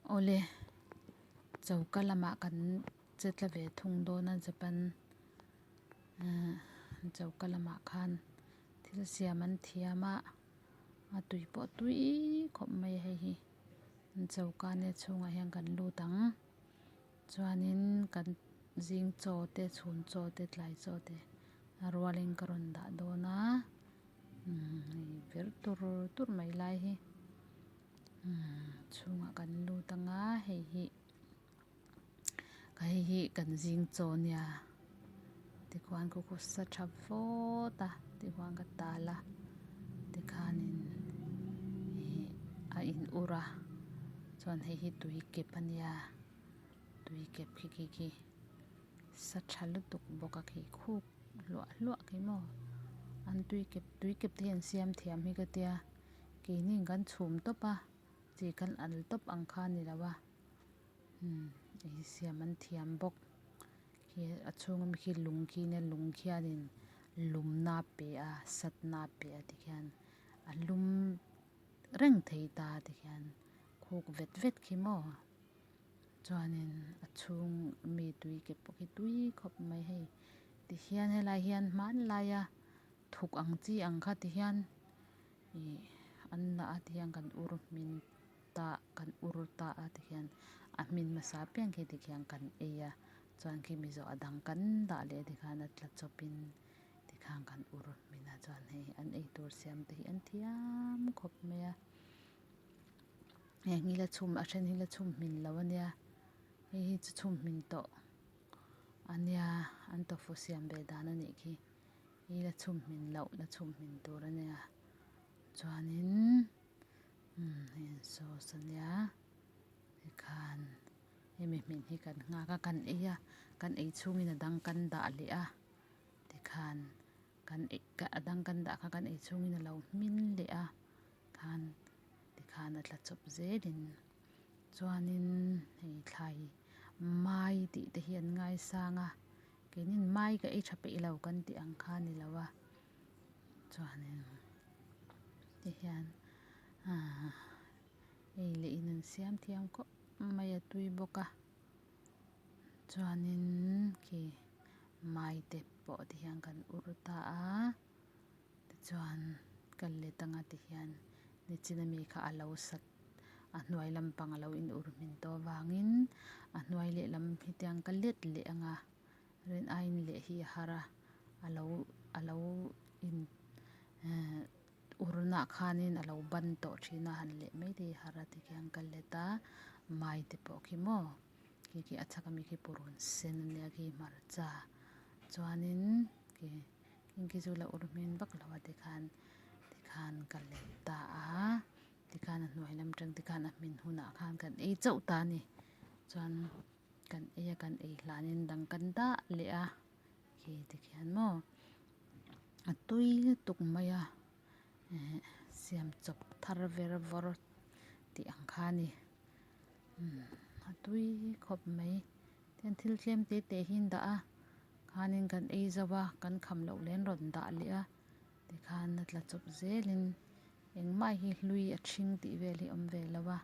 Awle choka lamah kan che tla ve thung dawn a japan ahh choka lamah khan thil siam an thiam a a tui pawh a tuiiii khawp mai a hei hi an choka ania a chhungah hian kan lut ang chuanin kan zing chaw te chhun chaw te tlai chaw te a rualin ka rawn dah dawn a umm hei ver tur tur mai lai hi umm chhungah kan lut anga hei hi hei hi kan zing chaw ania tikhuan khu khu sa tha vawt a tikhuan ka tal a tikhanin ihh a in ur a chuan hei hi tui kep ania tui kep khi khi khi sa tha lutuk bawk a khi khuk hluah hluah khi maw an tui kep tui kep te hi an siam thiam hi ka tia keini kan chhum tawp a chi kan al tawp ang kha a ni lo a umm ei siam an thiam bawk khi a chhung ami khi lung khi nia lung khianin lumna a pe a satna a pe a tikhian a lum reng thei ta tikhian khuk vet vet khi maw. Chuanin a chhung mi tui ke pawh khi tui khawp mai hei tihian helai hian hmanlaia thuk ang chi ang kha tihian ih an dah a tihian kan ur hmin ta kan ur ta a tihian a hmin hmasa apiang khi tikhian kan ei a chuan khimi zawh a dang kan dah leh tikhan a tla chawpin tikhan kan ur hmin a chuan hei an eitur siam te hi an thiam khawp mai a. Heng hi la chhum a then hi la chhum hmin lo a nia hei hi chu chhum hmin tawh a nia an tofu siam ve dan a nih khi hei la chhum hmin loh la chhum hmin tur a nia chuanin umm hei an sauce a nia tikhan hemi hmin hi kan nghak a kan ei a kan ei chhungin a dang kan dah leh a tikhan kan ei a dang kan dah kha kan ei chhungin a lo hmin leh a. Khan tikhan a tla chawp zelin chuanin hei thlai mai tih te hi an ngaisang a keinin mai ka ei tha peih lo kan tih ang kha a ni lo a chuanin tihian ahh ei leh in an siam thiam khawp mai a tui bawk a chuanin khi mai te pawh tihian kan ur ta a. Tichuan kal let anga ti hian nichin ami kha a lo sat a hnuai lampang a lo in ur hmin tawh avangin a hnuai lehlam hetiang ka let leh anga rin aiin leh hi a har a a lo a lo in ehh ur nah khanin a lo ban tawh thin a han leh mai te hi a har a tikhian ka let a mai te pawh khi maw khi khi a chhak ami khi purun sen ania khi hmarcha chuanin khi. Engki chu la ur hmin vak lo a tikhan tikhan ka let ta a tikhan a hnuai lam atang tikhan a hmin hunah khan kan ei chauh ta a ni chuan kan ei a kan ei hlanin dang kan dah leh a khi tikhian maw a tui lutuk mai a ehh siam chawp thar ver vawr tih ang kha a ni umm a tui khawp mai. Tihian thil tlem te te hi an dah a khanin kan ei zo a kan kham loh leh an rawn dah leh a tikhan a tla chawp zelin engmah hi hlui a ṭhing tih vel hi a awm ve lo a.